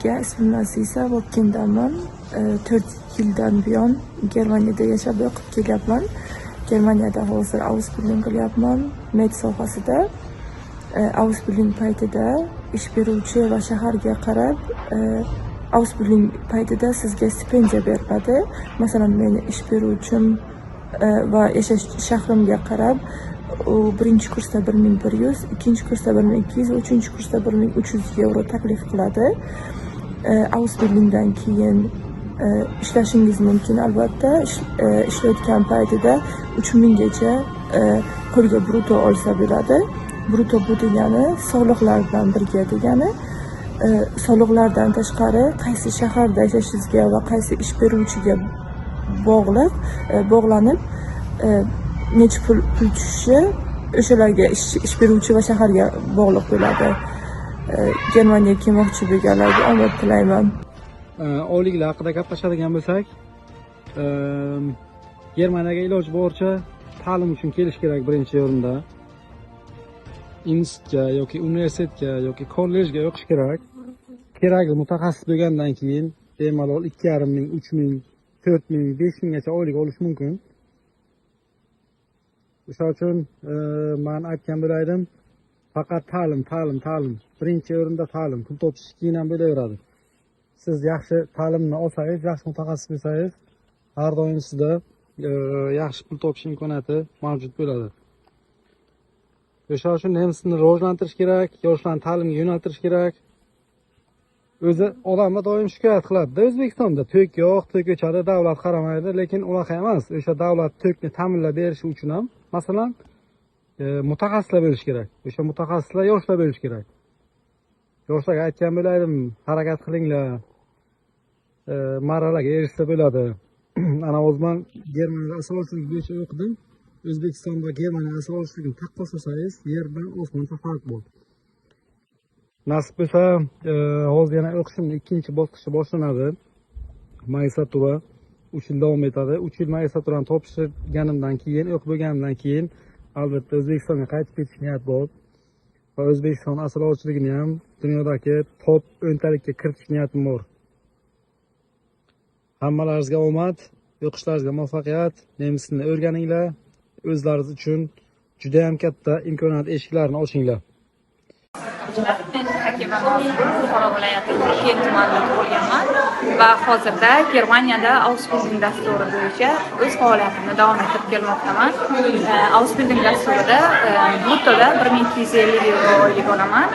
Hammaga, ismim Aziza, Vobkentdanman. 4 yildan buyon Germaniyada yashab, o'qib kelyapman. Germaniyada hozir Ausbildung qilyapman med sohasida. Ausbildung paytida ish beruvchi va shaharga qarab, Ausbildung paytida sizga stipendiya beriladi. Masalan, meni ish beruvchim va yashash shahrimga qarab, u birinchi kursda 1100, ikkinchi kursda 1200 va uchinchi kursda 1300 yevro taklif qiladi. Ausbildungdan keyin ishlashingiz mumkin albatta. Ishlayotgan paytida 3000gacha qo'lga brutto olsa bo'ladi. Brutto bu degani soliqlar bilan birga degani. Soliqlardan tashqari, qaysi shaharda yashashingizga va qaysi ish beruvchiga bog'liq bog'lanib, necha pul tushishi o'shalarga, ish beruvchi va shaharga bog'liq bo'ladi. Germaniyaga kelmoqchi bo'lganlarga omad tilayman. Oyliklar haqida gaplashadigan bo'lsak, Germaniyaga iloji boricha ta'lim uchun kelish kerak birinchi o'rinda. Institutga yoki universitetga yoki kollejga o'qish kerak. Kerakli mutaxassis bo'lgandan keyin bemalol 2,5 ming, 3000, 4000, 5000gacha oylik olish mumkin. O'sha uchun man aytgan bo'lardim, faqat ta'lim, ta'lim, ta'lim. Birinchi o'rinda ta'lim, pul topish keyin ham bo'laveradi. Siz yaxshi ta'limni olsangiz, yaxshi mutaxassis bo'lsangiz, har doim sizda yaxshi pul topish imkoniyati mavjud bo'ladi. O'sha uchun nemis tilini rivojlantirish kerak, yoshlarni ta'limga yo'naltirish kerak. O'zi odamlar doim shikoyat qiladida, O'zbekistonda tok yo'q, tok o'chadi, davlat qaramaydi, lekin unaqa emas. O'sha davlat tokni ta'minlab berishi uchun ham, masalan, mutaxassislar bo'lishi kerak. O'sha mutaxassislar yoshlar bo'lishi kerak. Yoshlarga aytgan bo'lardim, harakat qilinglar, marralarga erishsa bo'ladi. Ana o'zi man Germaniyada asalarichilik bo'yicha o'qidim. O'zbekiston va Germaniya asalarichiligini taqqoslasangiz, yer bilan osmoncha farq bor. Nasib bo'lsa, hozir yana o'qishimni ikkinchi bosqichi boshlanadi. Magistratura 3 yil davom etadi. 3 yil magistraturani topshirganimdan keyin, o'qib bo'lganimdan keyin albatta O'zbekistonga qaytib ketish niyat bor va O'zbekiston asalarichiligini ham dunyodagi top 10talikka kiritish niyatim bor. Hammalaringizga omad, o'qishlaringizga muvaffaqiyat, nemis tilini o'rganinglar, o'zlaringiz uchun judayam katta imkoniyat eshiklarini ochinglar. Men Hakima Nozigul, Buxoro viloyati Vobkent tumanida tug'ilganman va hozirda Germaniyada Ausbildung dasturi bo'yicha o'z faoliyatimni davom ettirib kelmoqdaman. Ausbildung dasturida bruttoda 1250 yevro oylik olaman.